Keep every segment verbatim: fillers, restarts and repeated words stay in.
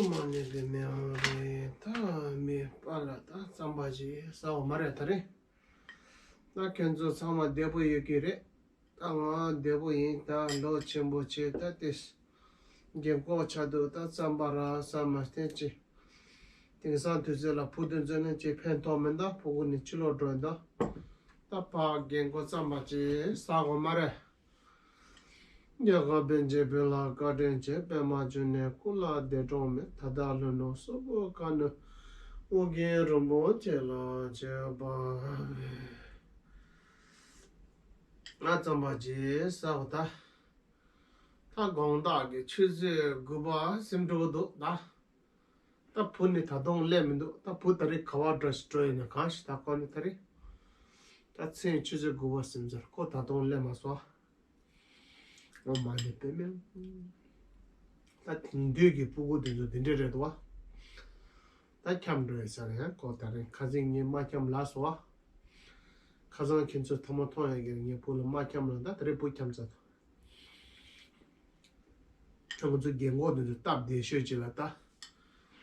མ་ནི་དེ་མི་འོང་རེད། ད་མི་པ་ལ་ད་རྩམ་པ་ཅིག་ཟ་འོ་མ་རེད་ད་རེད། ད་ཁྱེད་ཚོ་ཚང་མ་བདེ་པོ་ཡོད་ཀྱི་རེད། ད་ང་བདེ་པོ་ཡིན། ད་ལོ་ཆེན་པོ་བྱས་ད་ཏེ་རྒན་གོག་ཆགས་འདུག་ད་རྩམ་པ་ར་ཟ་མ་བསྟན་ཅི། དེང་སང་དུས་ཚོད་ལ་བུ་དེ་ཚོ་ནི་ཅི་ཕན་ཐོགས་མིན། ད་ཕྲུ་གུ་ནི་ཕྱི་ལོགས་འགྲོ་ཡིན་ད། ད་ཕ་རྒན་གོག་རྩམ་པ་ཅིག་ཟ་འོ་མ་རེད། རྒྱལ་བ་པཎ་ཆེན་བོད་ལ་བཀའ་དྲིན་ཆེ། པདྨ་འབྱུང་གནས་སྐུ་ལ་འདས་གྲོངས་མེད། ད་ལྟ་ལྷོ་ནུབ་སོག་པོ་ཁ་ནས་ཨོ་རྒྱན་རིན་པོ་ཆེ་ལ་མཆོད་པ། ང་རྩམ་པ་ཅིག་ཟ་འོ་ད། ད་དགོང་དག་གི་ཆུ་ཚོད་དགུ་པ་ཟིན་འགྲོ་གི་འདུག་ད། ད་བུ་ནི་ད་དུང་སླེབས་མི་འདུག་ད་བུ་ད་རེས་ག་བ་འགྲོ་ཞིག་འགྲོ་ཡིན་ན་གང་ཞིག་ད་ཁོ་ནི་ད་རེས། ད་མཚན་ཆུ་ཚོད་དགུ་པ་ཟིན་ཚར། ཁོ་ད་དུང་སླེབས་མ་སོང་། འོ་མ་ནི་དཔེ་མེད། ད་དེང་དུས་ཀྱི་སྤུ་གུ་དེ་ཚོ་དེ་འདྲས་རེད་འདུག་བ། ད་འཁྱམས་འགྲོ་ཡི་ས་རེད། ཁོ་ད་རེས་ཁ་སང་ངས་མ་འཁྱམས་ལ་སོང་བ། ཁ་སང་ཁྱེད་ཚོས་ཐོག་མ་མཐོང་ཡ་གི་ངའི་བུ་ལ་མ་འཁྱམས་ལ་ད་ད་རེས་བུ་འཁྱམས་ཚར་འདུག་ང་ཚོ་རྒན་གོག་འདི་ཚོ་སྟབས་བདེ་ཤོས་ཅིག་ལ་ད།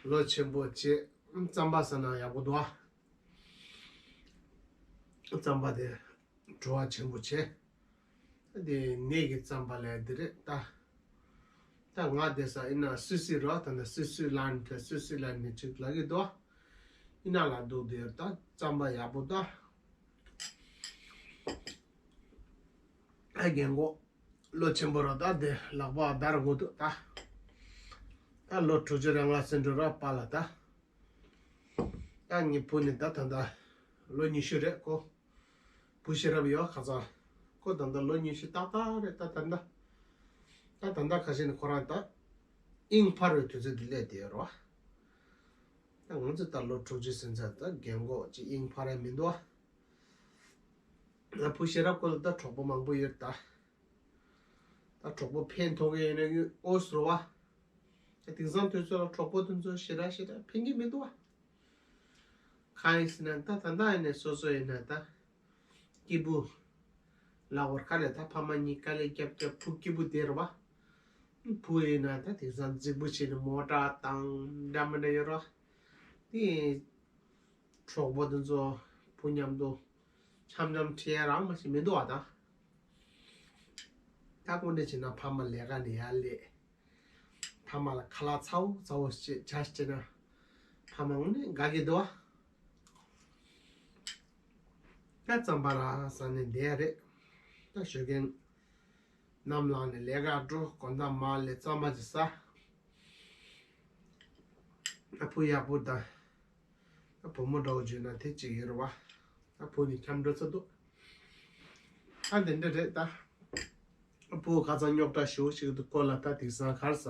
ལོ་ཆེན་པོ་བྱས་རྩམ་པ་ཟ་ན་ཡག་པོ་འདུག་ཨ། རྩམ་པ་དེ་བྲོ་བ་ཆེན་པོ་བྱས། དེ་ནས་ཀྱི་རྩམ་པ་ལས་འདི་རེད་ད། ད་ང་དེ་ས་ཡིན་ན་སུད་སི་རོ་ད་ནི་སུད་སི་ལན་དེ་སུད་སི་ལན་ནི་ཅིག་ལ་གི་འདུག་ཡིན་ན་ལ་འདུག་དེ་ད་རྩམ་པ་ཡག་པོ་ད། ཨ་རྒན་གོག་ལོ་ཆེན་པོ་ར་ད་དེ་ལག་པ་བརྡར་དགོས་འདུག་ད། ད་ལོ་དྲུག་ཅུ་རེ་ལྔ་ཟིན་འགྲོ་ར་པ་ལ་ད། ད་ངའི་བུ་ནི་ད་ད་ད་ལོ་ཉི་ཤུ་རེད་ཁོ། བུ་ཤེས་རབ་ཡོད་ཁ་ཚ། ཁོ་ད་ད་ལོ་ཉི་ཤུ་ཏག་ཏག་རེད་ད་ད་ད། ད་ད་ད་ཁ་ཤས་ནི་ཁོ་རང་ད། ཨིང་འཕར་བའི་དུས་ཚོད་འདི་སླེབས་དེ་ཡོད་ར་བ། ད་ང་ཚོ་ད་ལོ་དྲུག་ཅུ་ཟིན་ཚར་ད་རྒན་གོག་ཅིག་ཨིང་འཕར་ཡ་མི་འདུག་བ། ད་བུ་ཤེས་རབ་ཁོ་ལ་ད་གྲོགས་པོ་མང་པོ་ཡོད་ད། ད་གྲོགས་པོ་ཕན་ཐོགས་ཀྱི་ཡོད་ན་ཡོད་ཨོ་ཟེར་བ། ད་དེང་སང་དུས་ཚོད་ལ་གྲོགས་པོ་དེ་ཚོ་ཞེ་དྲག་ཞེ་དྲག་ཕན་གྱི་མི་འདུག་བ། གང་ཡིན་ཟེར་ན་ད་ད་ལྟ་ཡིན་ནས་སོ་སོ་ཡིན་ན་ད། སྐྱིད་པོ། ལག་པར་ཁ་ལས་ད་ཕ་མ་གཉིས་དཀའ་ལས་རྒྱབ་རྒྱབ་ཕུགས་སྐྱིད་པོ་དེ་རེད་བ། བུ་ཡིན་ན་ད་དེང་སང་རྫིག་པོ་བྱས་ནས་མོ་ཊ་བཏང་འདྲ་མི་འདྲ་ཡོད་ར། དེ། གྲོགས་པོ་དེ་ཚོ་བུ་མཉམ་དུ་འཆམ་འཆམ་ཁྲིད་ཡ་རང་མ་ཞིག་མི་འདུག་བ་ད། ད་དངོས་གནས་བྱས་ན་ཕ་མ་ལས་ཀ་ནས་ཡར་སླེབས། ཕ་མ་ལ་ཁ་ལག་ཚ་བོ་ཚ་བོ་ཞིག་བྱ་ཞིག་བྱས་ན། ཕ་མ་དངོས་གནས་དགའ་གི་འདུག་བ། ད་རྩམ་པ་ར་ཟ་ནས་བསྡད་ཡ་རེད། ད་ཞོགས་ཀས་ནམ་ལངས་ནས་ལས་ཀ་འགྲོ། དགོང་དག་མར་སླེབས་རྩམ་པ་ཅིག་ཟ། ད་བུ་ཡག་པོ་དང་། ད་བུ་མོ་འདྲ་བོ་བརྗོད་ན་དེ་གཅིག་ཡོད་རེད་བ། ད་བུ་ནི་འཁྱམས་འགྲོ་ཚར་འདུག་ད་འདི་འདྲ་རེད་ད། བུ་ཁ་སང་རྙོག་དྲ་ཞེ་པོ་ཞིག་འདུག་ཁོ་ལ་ད་དེང་སང་ག་རེ་ཟ།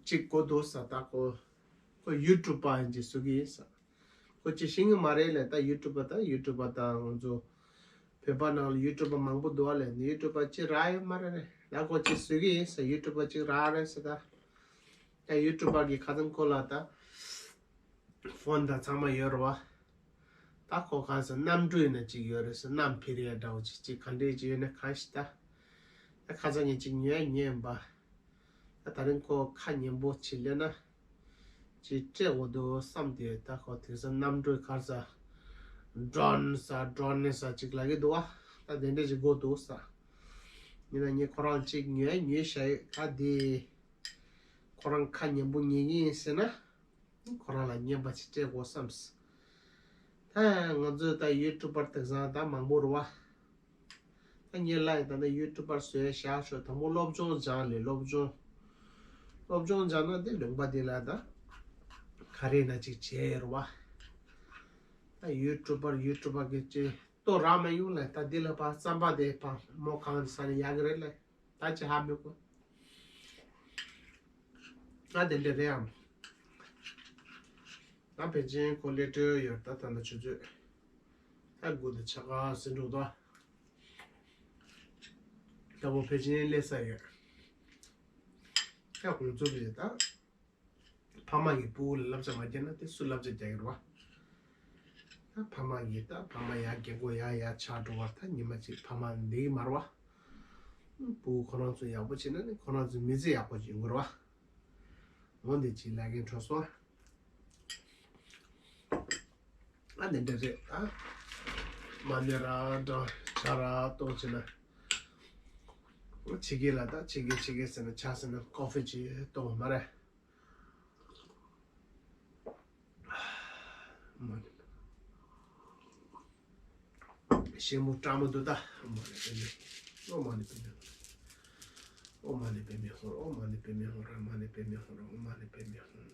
གཅིག་གོ་འདུག་ཟ་ད་ཁོ། ཁོ་ཡུ་ཊུབ་པ་ཡིན་གྱི་བཟོ་གི་ཡིན་ཟ། ཁོ་ཅིག་ཤེས་ཀྱི་མ་རེད་ལས་ད་ཡུ་ཊུབ་པ་ད་ཡུ་ཊུབ་པ་ད་ང་ཚོ། བོད་པ་ནང་ལ་ཡུ་ཊུབ་པ་མང་པོ་འདུག་བ་ལས་ཡུ་ཊུབ་པ་ཅིག་རག་ཡོད་མ་རེད་ལས་ད་ཁོ་ཅིག་བཟོ་གི་ཡིན་ཟ་ཡུ་ཊུབ་པ་ཅིག་རག་རེད་ཟ་ད། ད་ཡུ་ཊུབ་པ་གི་ཁ་སང་ཁོ་ལ་ད། ཕོན་དང་ཚང་མ་ཡོད་རེད་བ། ད་ཁོ་གང་ཟེར་གནམ་གྲུ་ཡིན་ན་གཅིག་ཡོད་རེད་ཟེར། གནམ་འཕུར་ཡ་འདྲ་བོ་ཅིག་ཅིག་ག་འདྲས་ཅིག་ཡོད་ན་གང་ཞིག་ད། ད་ཁ་སང་ངས་ཅིག་ཉོས་ཉོས་ཡིན་པ། ད་ད་རིང་ཁོ་ཁ་ཉན་པོ་ཅིག་སླེབས་ན། ཅིག་སྤྲད་འོ་འདུག་བསམ་དེ་ད་ཁོ་དེང་སང་གནམ་གྲུ་ག་རེ་ཟེར། ཌོ་རོན་ཟེར་ཌོ་རོན་ཟེར་ཅིག་ལབ་ཀྱི་འདུག་བ། ད་དེ་འདྲས་ཅིག་དགོས་འདུག་ཟེར། ཡིན་ན་ངས་ཁོ་རང་ཅིག་ཉོས་ཉོས་བཞག་ཡོད་ད་དེ། ཁོ་རང་ཁ་ཉན་པོ་ཉན་གྱི་ཡིན་ཟེར་ན། ཁོ་རང་ལ་རྔན་པ་ཅིག་སྤྲད་དགོས་བསམས། ད་ང་ཚོ་ད་ཡུ་ཊུབ་པར་དེང་སང་ད་མང་པོ་རེད་བ། ད་ངས་ལབ་ཡིན་ད་ནི་ཡུ་ཊུབ་པར་བཟོས་བཞག་ཤོག་དང་པོ་སློབ་སྦྱོང་སྦྱང་ལས་སློབ་སྦྱོང་། སློབ་སྦྱོང་སྦྱང་ན་དེ་ལུང་པ་དེ་ལ་ད། ག་རེ་ན་ཅིག་བྱས་ཡོད་རེད་བ། ད་ཡུ་ཊུབ་པར་ཡུ་ཊུབ་པར་གྱི་ཅིག་ལྟོ་རག་མ་ཡོང་ལ་ད་འདི་ལ་ཕར་རྩམ་པ་དེ་ཕར་མོ་གང་ཟ་ནས་ཡག་གི་རེད་ལ། ད་ཅི་ཧ་མི་གོ། ད་དེ་འདྲ་རེད་ཨམ། ད་ཕལ་ཆེར་ཁོ་སླེབས་འགྲོ་ཡོད་ད་ད་ལྟ་ཆུ་ཚོད། ད་དགུ་དང་ཕྱེད་ཀ་ཟིན་འགྲོ་ད། ད་ཁོ་ཕལ་ཆེར་སླེབས་ས་ཡོད། ད་ཁོང་ཚོ་རེད་ད། ཕ་མ་གིས་སྤུ་གུ་ལ་བསླབ་བྱ་མ་བརྒྱབ་ན་དེ་སུ་བསླབ་བྱ་རྒྱག་གི་རེད་བ། ད་ཕ་མ་གིས་ད་ཕ་མ་ཡར་རྒན་གོག་ཡར་ཡར་ཆགས་འགྲོ་བ་ད་ཉི་མ་གཅིག་ཕ་མ་འདི་གི་མར་བ། སྤུ་གུ་ཁོ་རང་ཚོ་ཡག་པོ་བྱེད་ན་ནི་ཁོ་རང་ཚོ་མི་ཚེ་ཡག་པོ་ཅིག་ཡོང་གི་རེད་བ། འོ་འདི་ཅིག་ལས་ཀའི་འཕྲོ་སོང་། ཨ་འདི་འདྲ་རེད་ད། མ་ཎི་ར་འདྲ་ཇ་ར་གཏོང་བྱས་ན། ཕྱི་རྒྱལ་ལ་ད་ཕྱི་རྒྱལ་ཕྱི་རྒྱལ་ཟེར་ན་ཇ་ཟེར་ན་ཀོ་ཕི་ཅིག་གཏོང་བ་མ་རེད། མ་ཎི། ཞལ་མོ་བཀྲ་མོ་འདུག་ད། ཨོཾ་མ་ཎི་པདྨེ། ཨོཾ་མ་ཎི་པདྨེ་ཧཱུྃ། ཨོཾ་མ་ཎི་པདྨེ་ཧཱུྃ། ཨོཾ་མ་ཎི་པདྨེ་ཧཱུྃ། ཨོཾ་མ་ཎི་པདྨེ་ཧཱུྃ། ཨོཾ་མ་ཎི་པདྨེ་ཧཱུྃ།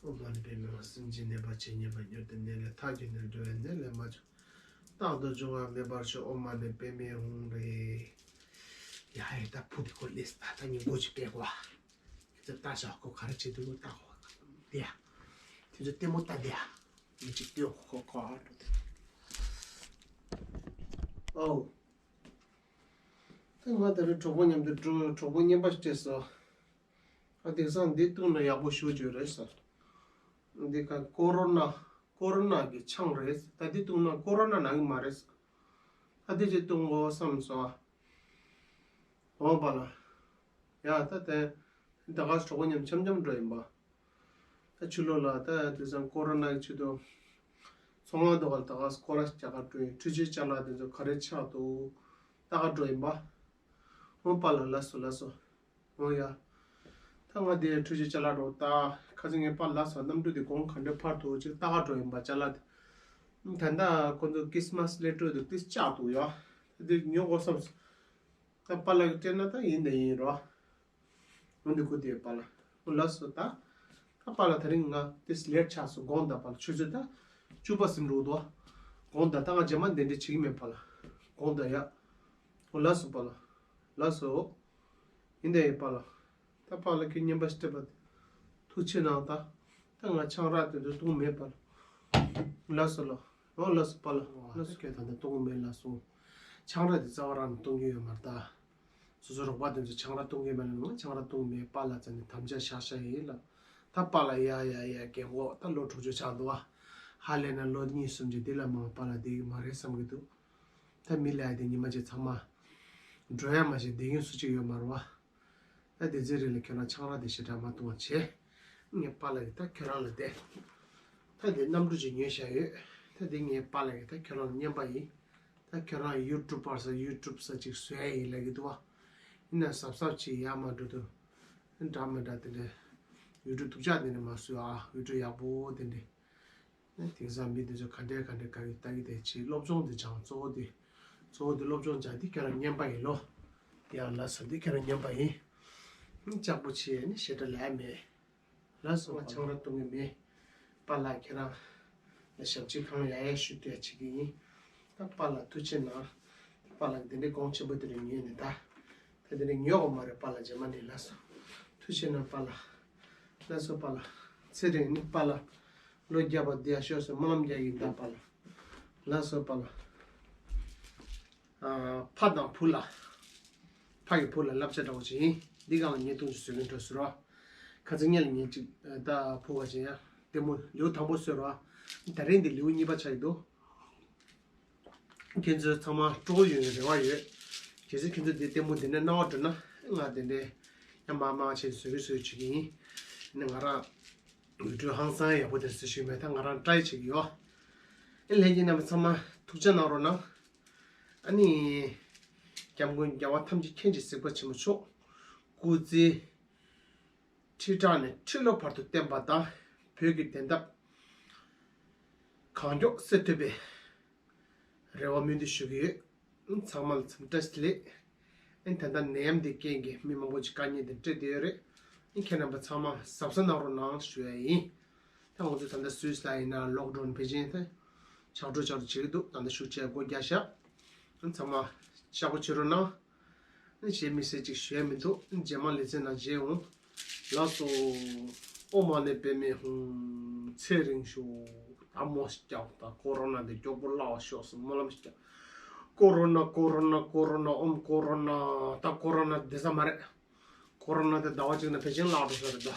ཨོཾ་མ་ཎི་པདྨེ་ཧཱུྃ། སེམས་ཅན་ནད་པ་ཇི་སྙེད་པ། མྱུར་དུ་ནད་ལས་ཐར་གྱུར་ནས། འགྲོ་བའི་ནད་ལས་མ་བྱུང་། རྟག་ཏུ་འབྱུང་བ་མེད་པར་ཤོག། ཨོཾ་མ་ཎི་པདྨེ་ཧཱུྃ་རེད། ཡ་ཡ་ད་ཕུ་དེ་ཁོ་ལེས་ད་ད་ཉིན་མགོ་ཅིག་སྤྲད་གོ། དེ་ཚོ་ལྟ་བཞག་ཁོ་ག་རེ་བྱེད་འདུག་ལྟ་གོ། དེ་ཡ། དེ་ཚོ་ལྟད་མོ་ལྟ་དེ་ཡ། མི་གཅིག་སྟོན་ཁོ་ཁོ་ཁོ་ཨ་འགྲོ་དེ། ཨོ། ད་ང་དེ་རིང་གྲོགས་པོ་མཉམ་དུ་འགྲོ། གྲོགས་པོ་རྔན་པ་སྤྲད་སོང་། ཨ་དེང་སང་འདི་བཏུང་ན་ཡག་པོ་ཞེ་པོ་ཅིག་རེད་ཟེར། འདི་ཁ་ཀོ་རོ་ན། ཀོ་རོ་ན་གི་ཆང་རེད། ད་འདི་བཏུང་ན་ཀོ་རོ་ན་ན་གི་མ་རེད་ཟེར། ཨ་དེ་ཅིག་བཏུང་དགོས་བསམ་སོང་ཨ། འོ་པ་ལགས། ཡ་ད་དེ། ད་ག་གྲོགས་པོ་མཉམ་འཆམ་འཆམ་འགྲོ་ཡིན་པ། ད་ཕྱི་ལོགས་ལ་ད་དེང་སང་ཀོ་རོ་ན་གི་ཆེད་དུ། ཚོང་ཁང་དུ་ག་ལ་ད་ག་སྐོར་ར་རྒྱག་ག་འགྲོ་ཡིན། འཕྲུལ་ཆས་ཅ་ལག་དེ་ཚོ་ག་རེ་ཆགས་འདུག་ལྟ་ག་འགྲོ་ཡིན་པ། འོ་པ་ལགས། ལགས་སོ་ལགས་སོ། འོ་ཡ། ད་ང་དེ་འཕྲུལ་ཆས་ཅ་ལག་འགྲོ་ད། ཁ་སང་ངའི་པཱ་ལགས་སོ་གནམ་གྲུ་དེ་གོང་ག་འདྲ་འཕར་འདུག་ཅིག་ལྟ་ག་འགྲོ་ཡིན་པ་ཅ་ལག་དེ། ད་ལྟ་ཁོ་ཚོ་ཀི་སི་མ་སི་ལེ་ཊར་དེ་ཏིས་ཆགས་འདུག་ཡ། དེ་ཉོ་དགོས་བསམ་སོང་། ད་པཱ་ལགས་ཀྱིས་སྤྲད་ན་ད་ཡིན་ད་ཡིན་རོ། འོ་འདི་ཁུ་དེ་པཱ་ལགས། འོ་ལགས་སོ་ད། ད་པཱ་ལགས་དེ་རིང་ང་ཏིས་ལེཊ་ཆགས་སོང་། དགོངས་དག་པཱ་ལགས། ཆུ་ཚོད་ད་བཅུ་པ་ཟིན་འགྲོ་འདུག་དགོངས་དག་ད་ང་རྗེས་མ་འདི་འདྲ་བྱེད་ཀྱི་མེད་པཱ་ལགས། དགོངས་དག་ཡ། འོ་ལགས་སོ་པཱ་ལགས། ལགས་སོ། ཡིན་ད་ཡིན་པཱ་ལགས། ད་པཱ་ལགས་ཀྱིས་རྔན་པ་སྤྲད་པ་དེ། ཐུགས་ཆེ་གནང་ད། ད་ང་ཆང་རག་དེ་ཚོ་བཏུང་མེད་པཱ་ལགས། ལགས་སོ་ལགས། འོ་ལགས་སོ་པཱ་ལགས། ལགས་སོ། ཁྱོད་ད་ལྟ་བཏུང་མེད་ལགས་སོ། ཆང་རག་དེ་རྩ་བ་རང་ནས་བཏུང་གི་ཡོད་མ་རེད་ད། སོ་སོ་རོགས་པ་དེ་ཚོ་ཆང་རག་བཏུང་གི་མེད་ལབ་ན། ང་ཆང་རག་བཏུང་མེད། པཱ་ལགས་རྩ་ནས་དམ་བཅའ་བཞག་བཞག་ཡིན་ལབ། ད་པཱ་ལགས་ཡ་ཡ་ཡ་རྒན་གོག་ད་ལོ་དྲུག་ཅུ་ཆགས་འདུག་ཨ། ཧ་ལས་ན་ལོ་གཉིས་གསུམ་ཅིག་འདི་ལས་མང་པཱ་ལགས་བསྡད་ཀྱི་མ་རེད་བསམ་གྱི་འདུག་ད་མི་ལ་ཡ་དེ་ཉི་མ་གཅིག་ཚང་མ་འགྲོ་ཡ་མ་གཏོགས་བསྡད་མཁན་སུ་གཅིག་ཡོད་མ་རེད་བ། ད་དེ་ཚེ་རིང་ལ་ཁྱོད་རང་ཆང་རག་དེ་ཞེ་དྲག་མ་བཏུང་བ་བྱས། ངས་པཱ་ལགས་ཀྱིས་ད་ཁྱོད་རང་ལ་དེ། ད་དེ་གནམ་གྲུ་ཅིག་ཉོས་བཞག་ཡོད། ད་དེ་ངས་པཱ་ལགས་ཀྱིས་ད་ཁྱོད་རང་ལ་རྔན་པ་ཡིན། ད་ཁྱོད་རང་ཡུ་ཊུབ་པར་ས་ཡུ་ཊུབ་ས་ཅིག་བཟོ་ཡ་ཡིན་ལབ་ཀྱི་འདུག་བ། ཡིན་ན་གཟབ་གཟབ་བྱེད་ཡ་མ་འགྲོ་དུ། འདྲ་མི་འདྲ་དེ་འདྲ། ཡུ་ཊུབ་སྡུག་ཅག་དེ་འདྲ་མ་བཟོས་ཨ། ཡུ་ཊུབ་ཡག་པོ་དེ་འདྲ། དེང་སང་མི་དེ་ཚོ་ག་འདྲས་ག་འདྲས་ག་རེ་ལྟ་གི་དེ་བྱེད། སློབ་སྦྱོང་དེ་སྦྱང་། གཙོ་བོ་དེ། གཙོ་བོ་དེ་སློབ་སྦྱོང་སྦྱང་། དེ་ཁྱོད་རང་རྔན་པ་ཡིན་ལོ། ཡང་ལ་ས་དེ་ཁྱོད་རང་རྔན་པ་ཡིན། ལྕགས་པོ་ཆེ་ནི་ཞེ་དྲག་ལས་མེད། ལགས་སོ། ང་ཆང་རག་བཏུང་གི་མེད། པཱ་ལགས་ཁྱེད་རང་ལ་ཞབས་ཕྱི་གང་ཡག་ཡག་ཞུ་དེ་བྱེད་ཀྱི་ཡིན། ད་པཱ་ལགས་ཐུགས་ཆེ་གནང་། པཱ་ལགས་དེ་འདྲའི་གོང་ཆེན་པོ་དེ་རིང་ཉོས་ནས་ད། ད་དེ་རིང་ཉོ་དགོས་མ་རེད་པཱ་ལགས། རྗེས་མ་ནས་ལགས་སོ། ཐུགས་ཆེ་གནང་པཱ་ལགས། ལགས་སོ་པཱ་ལགས། ཚེ་རིང་ནི་པཱ་ལགས་ལོ་བརྒྱ་པ་བསྡད་ཡག་ཤོག་ཟེར་སྨོན་ལམ་རྒྱག་གི་ཡིན་ད་པཱ་ལགས། ལགས་སོ་པཱ་ལགས། ཨ། ཕ་དང་བུ་ལ། ཕ་གི་བུ་ལ་བསླབ་བྱ་འདྲ་བོ་ཅིག་ཡིན། འདི་སྒང་ལ་བརྙན་ཐུང་ཅིག་བཟོ་གིན་འགྲོ་ཟེར་རོ། ཁ་སང་ཉིན་ལ་ངས་ཅིག་ད་ཕོ་བ་ཅིག་ཡང་ལྟད་མོ་ལེའུ་དང་པོ་བཟོས་རོ། ད་རིང་འདི་ལེའུ་གཉིས་པ་ཆགས་ཀྱི་འདུག་ཁྱེད་ཚོ་ཚང་མ་སྤྲོ་པོ་ཡོང་བའི་རེ་བ་ཡོད། གལ་སྲིད་ཁྱེད་ཚོ་འདི་ལྟད་མོ་འདི་ནས་སྣང་བ་འགྲོ་ན་ང་དེ་འདྲའི་ཡང་མང་མང་བྱས་བཟོ་གི་བཟོ་གི་བྱེད་ཀྱི་ཡིན། ནི་ང་རང་ཡུལ་གྲུ་ཧང་སང་ཡག་པོ་དེ་བཟོ་ཤེས་མེད། ད་ང་རང་ཊ་རའི་བྱེད་ཀྱི་ཡོད། ཨེ་ལྷན་རྒྱས་རྣམ་པ་ཚང་མ་ཐུགས་ཅག་གནང་རོགས་གནང་། ཨ་ནི། སྐྱབས་མགོན་རྒྱལ་བ་ཐམས་ཅད་མཁྱེན་ཅིང་གཟིགས་པ་ཆེན་པོ་མཆོག་སྐུ་ཚེ་ཁྲི་ཕྲག་ནས་ཁྲི་ལོ་བར་དུ་བརྟན་པ་དང་། བོད་ཀྱི་བདེན་མཐའ་གང་མགྱོགས་གསལ་ཐུབ་པའི་རེ་བ་སྨོན་འདུན་ཞུ་གི་ཡོད། ཚང་མ་ལ་འཚམས་བཀྲ་ཤིས་བདེ་ལེགས། ཨ་ནི་ད་ལྟ་ནད་ཡམས་འདི་རྐྱེན་གྱིས་མི་མང་པོ་ཅིག་དཀའ་ངལ་འདི་འཕྲད་བསྡད་ཡོད་རེད། ཨ་ནི་ཁྱེད་རྣམ་པ་ཚང་མ་གཟབ་གཟབ་གནང་རོགས་གནང་ཞུ་ཡ་ཡིན། ད་ང་ཚོ་ད་ལྟ་སུད་སི་ལ་ཡིན་ན་ལོག་ཌའུན་ཕལ་ཆེར་ད་ཆག་འགྲོ་ཆག་འགྲོ་བྱེད་ཀྱི་འདུག་ད་ལྟ་ཤུགས་ཆེ་སྒོ་རྒྱག་ཤག་ཨ་ནི་ཚང་མ་ཤག་པོ་བྱེད་རོགས་གནང་། ཨ་ནི་གཞན་མི་སེར་ཅིག་ཞུ་ཡ་མི་འདུག་ཨ་ནི་རྗེས་མ་ལེ་ཚན་ནང་མཇལ་འོང་། ལགས་སོ། ཨོཾ་མ་ཎི་པདྨེ་ཧཱུྃ། ཚེ་རིང་ཤོག་ད་མོ་སྐྱག་ད་ཀོ་རོ་ན་འདི་མགྱོགས་པོ་བརླག་ཤོག་ཟེར་སྨོན་ལམ་སྐྱག་ཀོ་རོ་ན་ཀོ་རོ་ན་ཀོ་རོ་ན་ཨོཾ་ཀོ་རོ་ན། ད་ཀོ་རོ་ན་བསྡད་ས་མ་རེད། ཀོ་རོ་ན་དེ་ཟླ་བ་གཅིག་ནང་ཕལ་ཆེར་བརླག་འགྲོ་ས་རེད་ད།